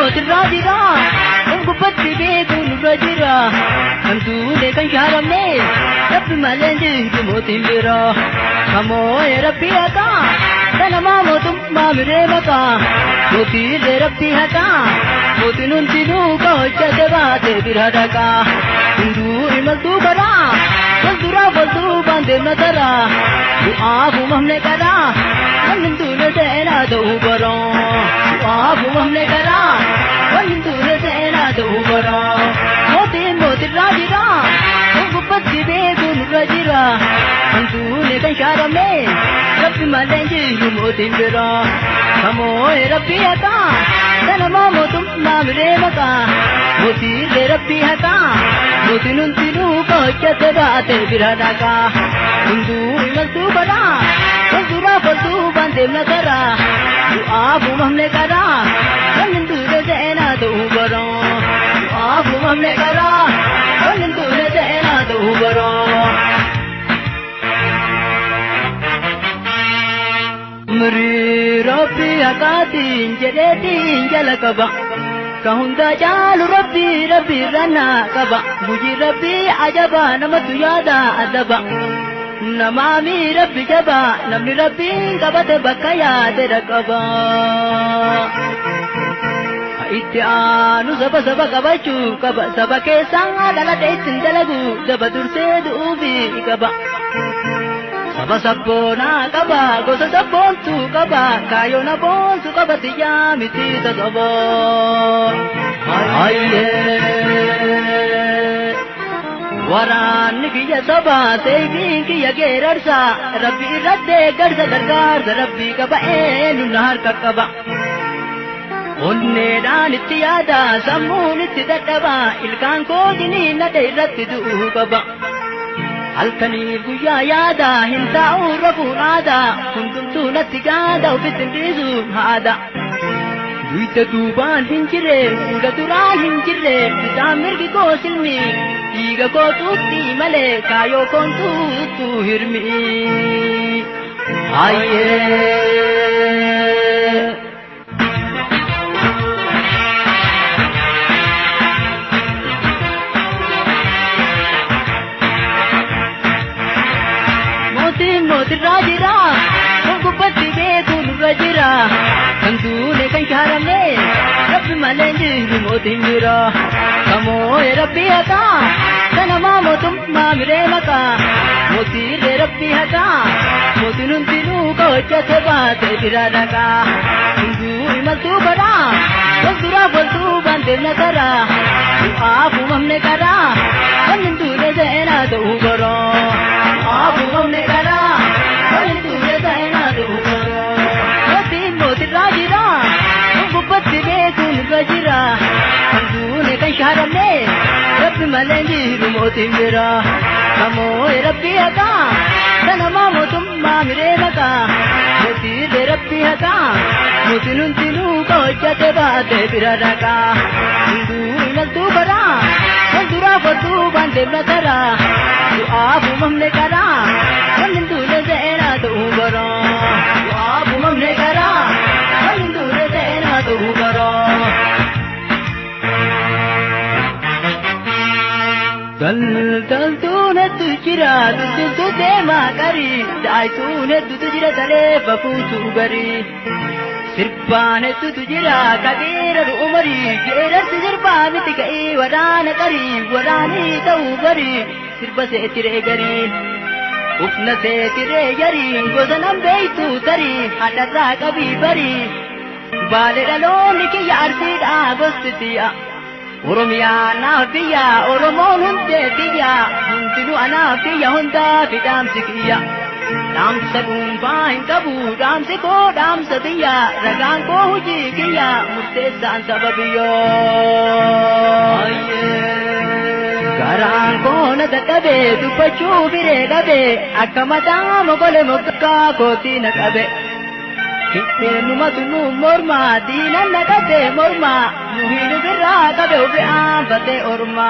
mootirraa jira, kan gubbatti beeku nurra jira. Kan duule kan shaaramne, Rabbi malee jiru mootiin bira. Kamoo'ee Rabbi haqaa, kanamaa mootummaa miree maqaa. Mootiilee Rabbi haqaa, mootiin hundinuu ka hojjate baate bira dhaqaa. Hunduu imaltuu karaa, fuulduraa fuulduubaan deemna taraa. Du'aaf uumamne karaa, wanni hin duune seenaa ta'uu baraa. Du'aaf uumamne karaa, wanni hin duune seenaa ta'uu baraa. Mootiin mootirraa jira, kan gubbatti beeku nurra jira. Kan duune kan shaaramne, Rabbi malee jiru mootiin bira. Kamoo'ee Rabbi haqaa, kanamaa mootummaa miree maqaa. Mootiilee Rabbi haqaa, mootiin hundinuu ka hojjate baate bira dhaqaa. Hunduu imaltuu karaa, fuulduraa fuulduubaan deemna karaa. Du'aaf uumamne karaa, wanni hin duune seenaa ta'uu baraa. Du'aaf uumamne karaa, wanni hin duune seenaa ta'uu baraa. Mirii Rabbi haqaatiin jedheetiin jala qaba. Ka hunda caalu Rabbi Rabbi irra qaba. Gujii Rabbi ajaba namatu yaada adaba. Namaami Rabbi jaba namni Rabbiin qabate bakka yaade dhaqaba. Itti aanu saba saba qabachuu qaba. Saba keessaa dhalate ittiin dalagu daba dursee du'uufi qaba. Saba sabboonaa qaba gosa sabboontuu qaba kaayyoon aboontu qaba xiyyaa miti sasaba. Waraanni kiyya saba seefiin kiyya geerarsa Rabbi irratti deeggarsa gargaarsa Rabbi qaba eenyu na harka qaba. Onneedhaan itti yaada sammuun itti dadhaba ilkaan koo jiniinadhe irratti du'uu qaba. Halkaniif guyyaa yaada hin taa'u rafuun aadaa hundumtuu natti gaada ofitti hin dhiisuun haada. Duyda duubaan hin jirre fuula duraan hin jirre bitaan mirgi koo silmi dhiiga koo tuutti malee kaayoo koon tuuttu hirmi. Hayyee. Mootiin mootirraa jira, kan gubbatti beeku nurra jira. Kan duune kan shaaramne, Rabbi malee jiru mootiin bira. Kamoo'ee Rabbi haqaa, kanamaa mootummaa miree maqaa. Mootiilee Rabbi haqaa, mootiin hundinuu ka hojjate baate bira dhaqaa. Hunduu imaltuu karaa, fuulduraa fuulduubaan deemna karaa. Du'aaf uumamne karaa, wanni hin duune seenaa ta'uu baraa. Du'aaf uumamne karaa, wanni hin duune seenaa ta'uu baraa. Mootiin mootirraa jira, kan gubbatti beeku nurra jira. Kan duune kan shaaramne, Rabbi malee jiru mootiin bira. Kamoo'ee Rabbi haqaa, kanamaa mootummaa miree maqaa. Mootiilee Rabbi haqaa, mootiin hundinuu ka hojjate baate bira dhaqaa. Hunduu imaltuu karaa, fuulduraa fuulduubaan deemna karaa. Du'aaf uumamne karaa, wanni hin duune seenaa ta'uu baraa. Du'aaf uumamne karaa, wanni hin duune seenaa ta'uu baraa. Daldaltuun hedduu jira, daldaltuu deemaa qarii, daayituun hedduutu jira talee bafuutu garii. Sirbaan hedduutu jira, kageera umarii, geerarsi sirbaa miti ka'ii waraana qarii, waraanii ta'uu barii, sirba seetiree garii. Ufna seetiree jarii, gosa nan beeytu tarii, hadharraa qabii barii. Baalee dhaloonni kiyya arsiidhaa gosti tiyya. Oromiyaa naaf biyya, Oromoon hundee tiyya, hundinuu anaaf biyya hundaa fi dhaamsi kiyya. Dhaamsa dhuunfaa hin qabu, dhaamsi koo dhaamsa tiyya, ragaan koo hojii kiyya, murteessaan saba biyyoo. Garaan koo na dadhabe, dubbachuu biree dhabe, akka mataa mogole moggaa kootii na qabe. Hidheenumatu nu morma, diinan na qabe morma, nu hin birraa qabe ofi aanfatee orma.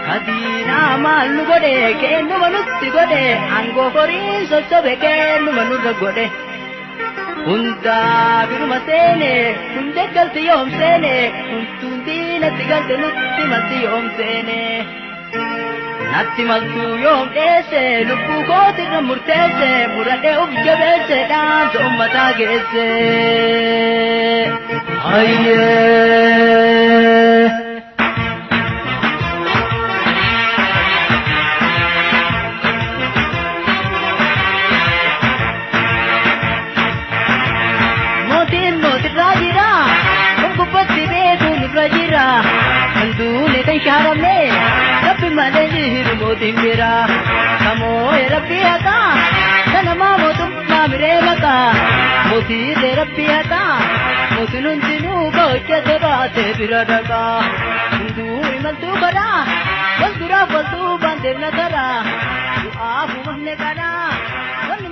Kadiinaa maal nu godhe, kennuma nutti godhe, aangoo horiin sossobe kennuma nurra godhe. Hundaa biruma seene hundee galti yoom seene huntuun diinatti galte nutti malti yoom seene. Natti maltuu yoom dheesse lubbuu kootirra murteesse muradhee uf jabeesse dhaamsa ummataa geesse. Hayyee. Mootiin mootirraa jira, kan gubbatti beeku nurra jira, kan duune kan shaaramne, rabbi malee jiru mootiin bira. Kamoo'e rabbi haqaa, kanamaa mootummaa miree maqaa, mootiirree rabbi haqaa, mootiin hundinuu hojjete baatee bira dhaqaa. Hunduu imaltuu karaa, wal duraaf wal duubaan deemna karaa, du'aaf uumamne karaa, wanni